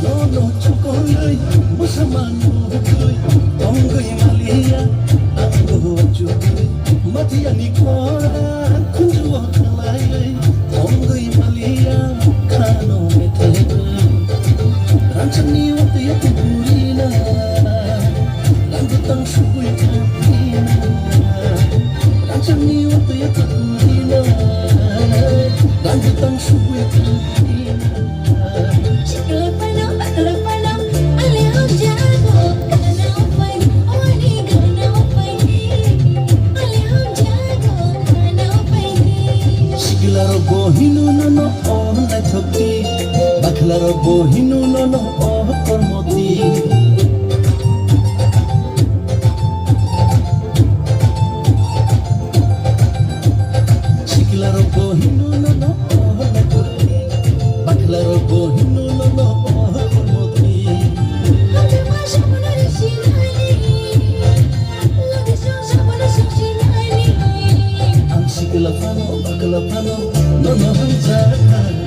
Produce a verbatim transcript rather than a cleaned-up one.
Nono chukui, musamano hukui, tongui malia, ang buhu achukui, matiani kora, kunju khalai, tongui malia, khano methai. Rangchakni watui kukurina, rangchak tang sugui kukurina. Rangchakni watui kukurina, rangchak tang sugui kukurina. Sikla pano, bakla pano, ale hojabo, kana upai, oni kana upai, ale hojabo, kana upai. Sikla rogo hinu nono. Oh naithok di, bakla rok bo hino nono oh kormo di. Sikla rok bo hino nono oh naithok di, bakla rok bo hino nono oh kormo di. Ang sikla phano, bakla phano, nono hamjakha.